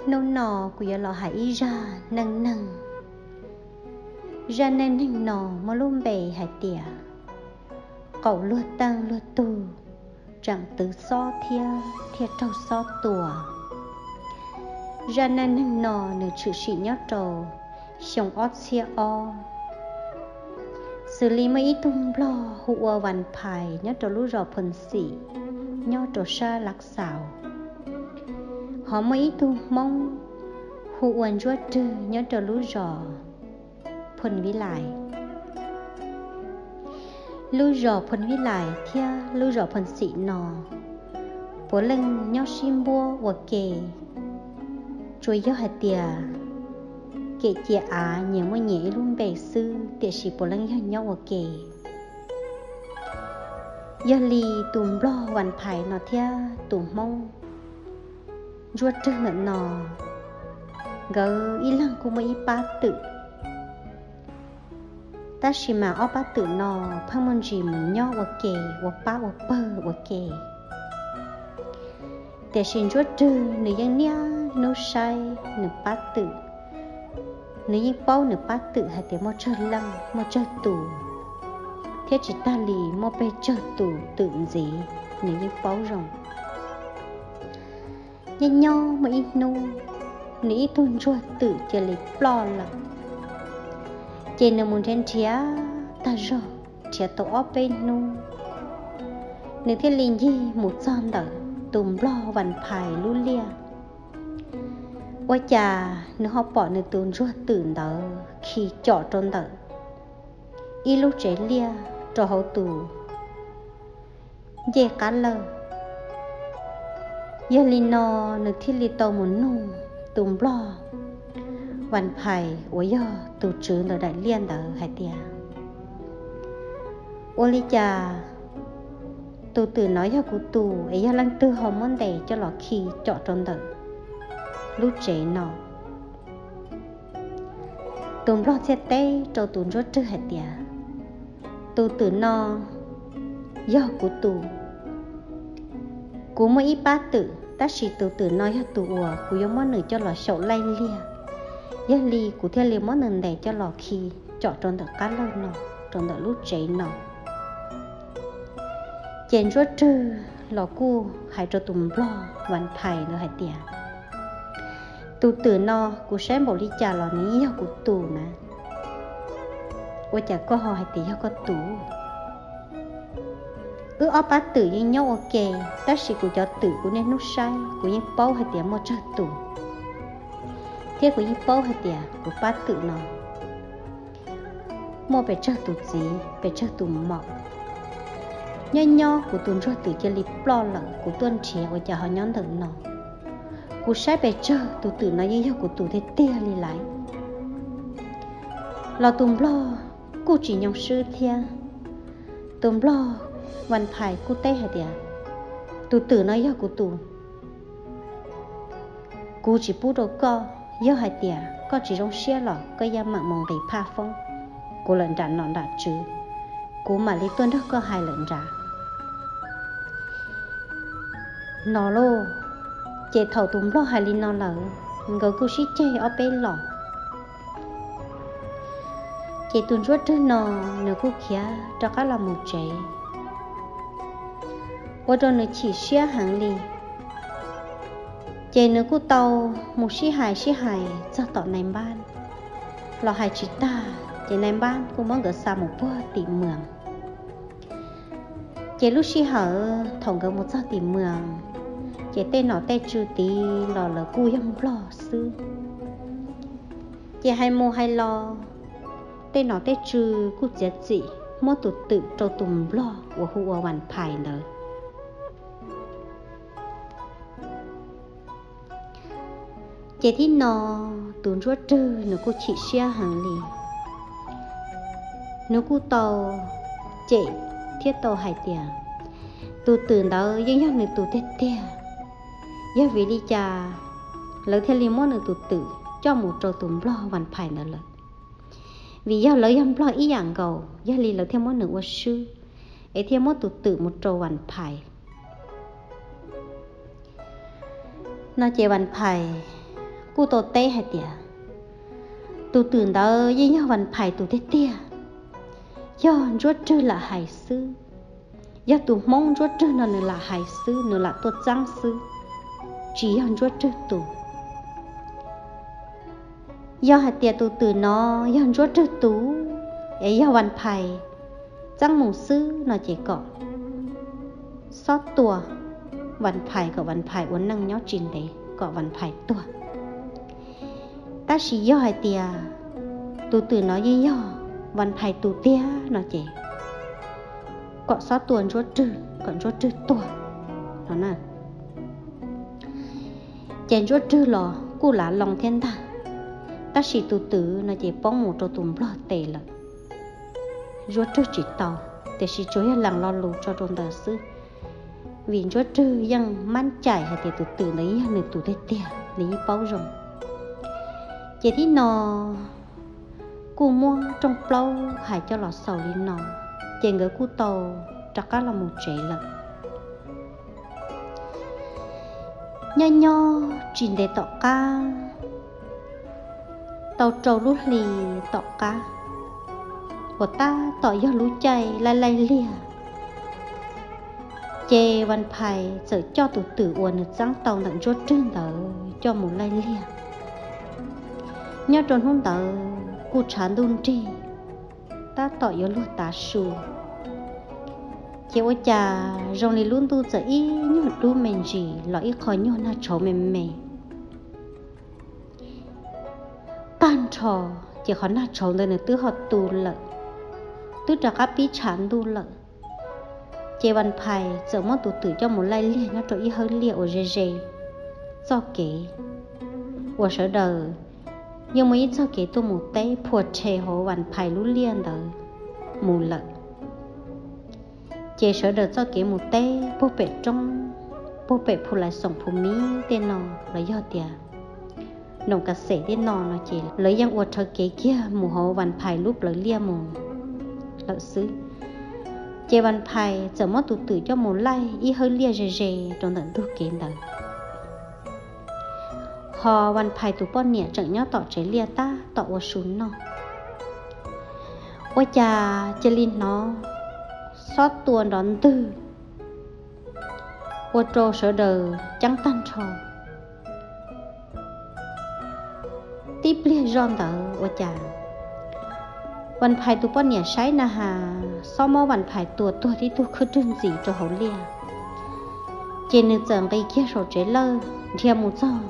Hnub no kuv yuav los hais ib zaj neej neeg. Zaj neej neeg no muaj lub npe hais tias qaum luag teej luag tug tseem twv xob thiab thiaj raug xob tua. Zaj neej neeg no nws tshwm sim nyob rau xyoo ob txhiab ob, xws li muaj ib tug nplog hu ua Vas Phais nyob rau lub zos Phoo Xim, nyob rau sab Lav Xaus, ho muaj ib tug Hmoob hu ua Ntsuab Rwg nyob rau lub zos Phoo Viv Lais. Lub zos Phoo Viv Lais thiab lub zos Phoo Xim no puav leej nyob sib npuab ua ke, tsuas yog hais tias kem cia av nyias muaj nyias ib lub npe xwb, tiam sis puav leej yog nyob ua ke. Yog li tus nplog Vas Phais no thiab tus Hmoob Ntsuab Rwg ntawm no, nkawd ib leeg kuj muaj ib pab twm, tab sis mas ob pab twm no pheej muaj ntsis mus nyob ua ke, ua pab ua pawg ua ke. Tiam sis Ntsuab Rwg nws yeej niaj hnub saib nws pab twm, nws yeej paub nws pab twm hais tias muaj tsawg leej muaj tsawg tus, thiab tsis tag li muaj pes tsawg tus twm ntxiv, nws yeej paub zoo. Nyob nyob muaj ib hnub, nws ib tug ntsuag twm cia li ploj lawm. Ces nws mus nrhiav nrhiav tag zog, nrhiav tau ob peb hnub, nws thiaj li ncig mus txog ntawm tus nplog Vas Phais lub liaj. Ua cas nws ho pom nws tus ntsuag twm ntawd khi com rau ntawm ib lub tsev liaj rau hauv tus ncej qab lawj. Yog li no nws thiaj li tau mus nug tus nplog Vas Phais uas yog tus tswv ntawm daim liaj ntawd hais tias, ua li cas tus twm no yog kuv tus es yog leej twg ho muab ntes coj los khi com rau ntawm lub tsev no? Tus nplog thiaj teb rau tus Ntsuab Rwg hais tias, tus twm no yog kuv tus. Kuv muaj ib pab twm, tab sis tus twm no yog tus uas kuv yuav muab nws coj los xyaum laij liag, yog li kuv thiaj li muab nws ntes coj los khi com rau ntawm qab lawj no, rau ntawm lub tsev no. Ces Ntsuab Rwg los kuj hais rau tus nplog Vas Phais ntawd hais tias, tus twm no kuv saib npaum li cas los nws yeej yog kuv tus na. Ua cas koj ho hais tias yog koj tus? Wb ob pab twm yeej nyob ua ke, tab sis kuv cov twm kuv niaj hnub saib kuv yeej paub hais tias muaj tsawg tus, thiab kuv yeej paub hais tias kuv pab twm no muaj pes tsawg tus txiv pes tsawg tus maum. Nyob nyob kuv tus ntsuag twm cia li ploj lawm, kuv tuaj nrhiav ua cas ho nyob ntawm no. Kuv saib pes tsawg tus twm no yeej yog kuv tus tiag tiag li lawm. Los tus nplog kuj tsis nyoo swb thiab. Tus nplog Vas Phais kuj teb hais tias, tus twm no yog kuv tus, kuv tsis pub rau koj. Yog hais tias koj tsis zoo siab los koj yeej meem mus nqis phaj foob kuv lawm nram nom nram tswv, kuv mam li tuaj nrog koj hais lawm nrad no lauj. Ces thaum tus nplog hais li no lawm, nkawd kuj sib ceg ob peb los. Ces tus Ntsuab Rwg no nws kuj khiav rov qab los mus tsev, ua rau nws chim siab heev li. Ces nws kuj tau mus sib hais sib hais txog tom nais npab los hais tsis tag, ces nais npab kuj muab nkawd xa mus puag tim mws. Ces lub sij hawm thaum nkawd mus txog tim mws, ces tej nom tej tswv tid los lawv kuj yog nplog xwb. Ces hais mus hais los, tej nom tej tswv kuj txiav txim muab tus twm rau tus nplog uas hu ua Vas Phais ntawd. Ces thib no tus Ntsuab Rwg nws kuj chim siab heev li. Nws kuj tau cem thiab tau hais tias, tus twm ntawd yeej yog nws tus tiag tiag. Yog vim li cas lawv thiaj li muab nws tus twm coj mus rau tus nplog Vas Phais ntawd lawm? Vim yog lawv yog nplog ib yam nkaus, yog li lawv thiaj muab nws ua swb, es thiaj muab tus twm mus rau Vas Phais. No ces Vas Phais kuj tau teb hais tias tus twm ntawd yeej yog Vas Phais tus tiag tiag, yog Ntsuab Rwg lam hais xwb. Yog tus Hmoob Ntsuab Rwg no nws lam hais xwb, nws lam tuaj txeeb xwb, tsis yog Ntsuab Rwg tus. Yog hais tias tus twm no yog Ntsuab Rwg tus, es yog Vas Phais txeeb mus xwb no ces kom xob tua Vas Phais kom Vas Phais ua neej nyob tsis ntev kom Vas Phais tuag. Tab sis yog hais tias tus twm no yeej yog Vas Phais tus tiag no ces kom xob tua Ntsuab Rwg kom Ntsuab Rwg tuag no na. Ces Ntsuab Rwg los kuj lav loo thiab ntag, tab sis tus twm no ces poob mus rau tus nplog tes lawm. Ntsuab Rwg tsis tau, tiam sis tsuas yog lees lo lus tso rau ntawd xwb, vim Ntsuab Rwg yeej mab cais hais tias tus twm ntawd yog nws tus tiag tiag, nws yeej paub zoo. Ces tib no kuj muab rooj plaub hais coj los xaus li no, ces nkawd kuj tau rov qab los mus tsev lawm. Nyob nyob tsis ntev tom qab, tau rau lub hli tom qab uas tab tom yog lub caij laij laij liag, ces Vas Phais txawm coj tus twm uas nws txeeb tau ntawm Ntsuab Rwg ntawd coj mus laij liag. Nyob rau hnub ntawd kuj tshav ntuj nrig, tab tom yuav luag tav su, ces ua cas zoo li lub ntuj txawm ib nyuag dub me ntsis los ib qho nyuag nag tshauv me me tag nrho, ces qhov nag tshauv ntawd nws twb ho tu lawm, twb rov qab pib tshav ntuj lawm. Ces Vas Phais txawm muab tus twm coj mus laij liag nyob rau ib hawb liaj uas ze ze txoj kev, uas sawv daws yeej muaj ib txoj kev tuaj mus teb phua rhe hauv Vas Phais lub liaj ntawd mus lawm. Ces sawv daws txoj kev mus teb puag pem roob, puag pem Phu Lais Xoom Phu Mib tej no, los yog tias Noom Kas Xes tej no no ces lawv yeej ua rhawv kev kiag mus hauv Vas Phais lub plawv liaj mus lawm xwb. Ces Vas Phais txawm muab tus twm coj mus laij ib hawb liaj ze ze rau ntawm ntug kev ntawd. Ho Vas Phais tus poj niam tseem nyob tom tsev liaj tab tom ua su noj. Ua cas cia li hnov xob tua nrov ntwg, ua rau sawv daws ceeb tag nrho. Tib pliag zoj ntawd ua cas Vas Phais tus poj niam saib na has xob muab Vas Phais tua tuag tib tug khwb rwg ntxim rau hauv liaj. Ces nws txawm nqis kiag saum tsev lawj dhia mus txog,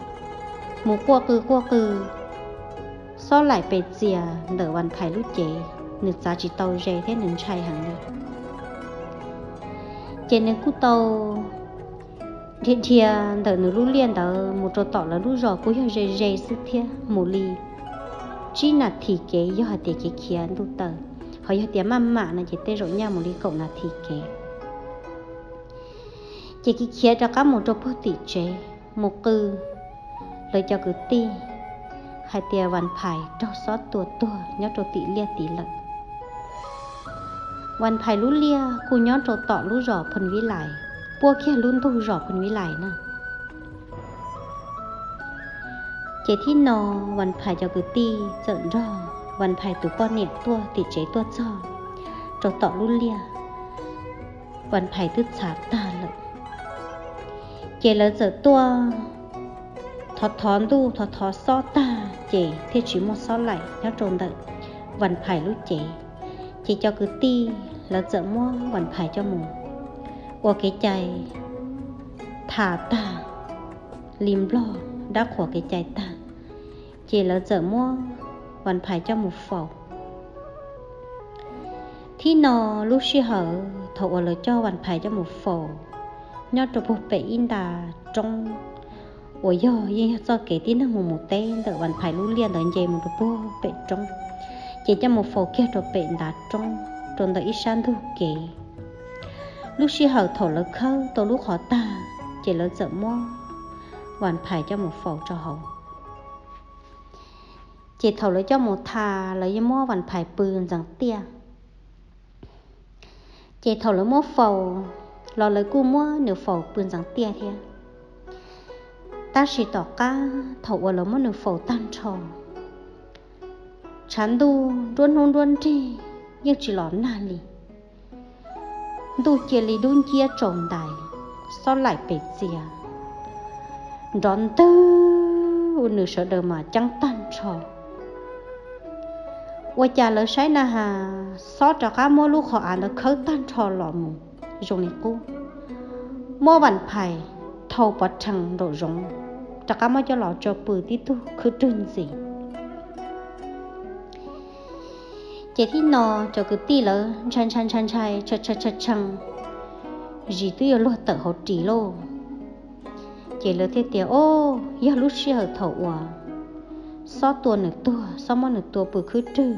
mus quaj qw quaj qw xob laim pes txias ntawm Vas Phais lub cev, nws txav tsis tau ze thiab nws ntshai heev li. Ces nws kuj tau dhia dhia ntawm nws lub liaj ntawd mus rau tom lawv lub zos kuj yog ze ze xwb thiab, mus li tsib nas this kev yog hais tias kev khiav ntuj taw, ho yog tias maj mam no ces tej zaum nyaj mus li kaum nas this kev. Ces kev khiav rov qab mus rau puag tim tsev mus qw lawv cov kwv tij hais tias Vas Phais raug xob tua tuag nyob rau tim liaj tid lawm. Vas Phais lub liaj kuj nyob rau tom lub zos Phoo Vib Lais, puab kiag lub ntug zos Phoo Vib Lais na. Ces thib no Vas Phais cov kwv tij txawm nrog Vas Phais tus poj niam tuaj tim tsev tuaj txog rau tom lub liaj, Vas Phais twb txhav tag lawm. Ces lawv txawm tuaj thov thov ntuj thov thov xob tag ces thiaj tsis muaj xob laim nyob rau ntawm Vas Phais lub cev. Ces cov kwv tij lawv txawm muab Vas Phais coj mus ua kev cai, tham tag li nplog dab qhuas kev cai tag, ces lawv txawm muab Vas Phais coj mus faus. Thib no lub sij hawm thaum uas lawv coj Vas Phais coj mus faus nyob rau puag pem ib nta roob uas yog yeej yog txoj kev tib neeg mus mus teb ntawm Vas Phais lub liaj ntawd nce mus rau puag pem roob, ces coj mus faus kiag rau pem ntav roob rau ntawm ib sab ntug kev. Lub sij hawm thaum lawv khawb tau lub qhov tag, ces lawv txawm muab Vas Phais coj mus faus rau hauv. Ces thaum lawv coj mus tha, lawv yeej muab Vas Phais pw ntxeev tiaj. Ces thaum lawv muab faus los lawv kuj muab nws faus pw ntxeev tiaj thiab. Tab sis tom qab thaum uas lawv muab nws faus tag nrho, tshav ntuj nruab hnub nruab nrig yeej tsis los nag li. Ntuj cia li dub nciab tsaus ntais, xob laim pes txias, nrov ntwg ua nws sawv daws mas ceeb tag nrho. Ua cas lawv saib na has, xob rov qab muab lub qhov av ntawd khawb tag nrho los mus zoo li qub, muab Vam Phais thau pov rhees nraum zoov, rov qab muab coj los tso pw tib tug khwb rwg ntxiv. Ces thib no cov kwv tij lawv ntshai ntshai ntshai ntshai, tshee tshee tshee tshee, zis twb yuav luag tawm hauv ris lauj. Ces lawv thiaj tias, o, yog lub sij hawm thaum uas xob tua nws tuag, xob muab nws tua pw khwb rwg.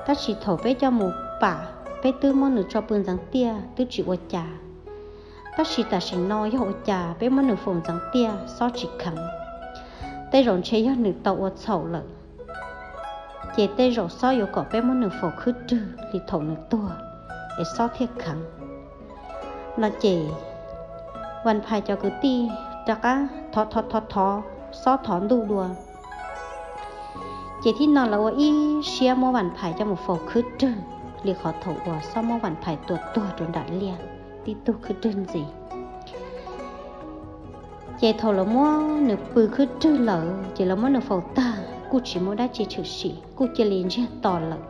Tab sis thaum peb coj mus pam, peb twb muab nws tso pw ntxeev tiaj twb tsis ua cas. Tab sis tam sim no yog ua cas peb muab nws faus ntxeev tiaj xob tsis kheev, tej zaum ntshe yog nws tau ua txhaum lawm. Ces tej zaum xob yuav kom peb muab nws faus khwb rwg li thaum nws tuag, es xob thiaj kheev. No ces Vam Phais cov kwv tij rov qab thov thov thov thov xob thov ntuj dua. Ces thib no lawv ua ib siab muab Vam Phais coj mus faus khwb rwg li qhov thaum uas xob muab Vam Phais tua tuag rau nram liaj tib tug khwb rwg ntxiv. Ces thaum lawv muab nws pw khwb rwg lawm, ces lawv muab nws faus tag kuj tsis muaj dab tsi tshwm sim, kuj cia li ntsiag to lawm.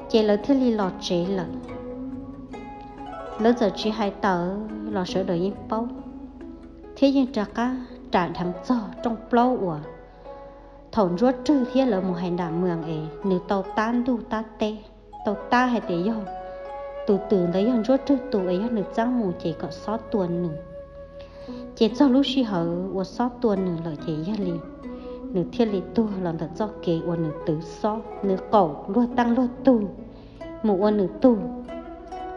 Ces lawv thiaj li los tsev lawm. Lawv txawm tsis hais tawm los sawv daws yeej paub, thiab yeej rov qab ras dheev txog rooj plaub uas thaum Ntsuab Rwg thiab lawv mus hais nram mws es nws tau tab ntuj tab teb, tau tab hais tias yog tus twm ntawd yog Ntsuab Rwg tus es yog nws txeeb mus ces kom xob tua nws. Ces txog lub sij hawm uas xob tua nws lawm ces yog li nws thiaj li tuag los ntawm txoj kev uas nws twv xob, nws qaum luag teej luag tug mus ua nws tug,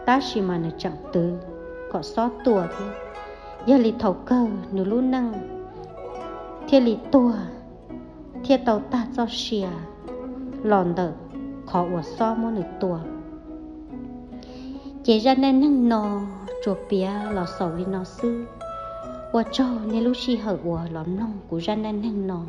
tab sis mas nws tseem twv kom xob tua thiab. Yog li thaum kawg nws lub neej thiaj li tuag, thiaj tau tag txoj sia los ntawm qhov uas xob muab nws tua. Ces zaj neej neeg no tsuas piav los xaus li no xwb. Ua tsaug nej lub sij hawm uas los mloog kuv zaj neej neeg no.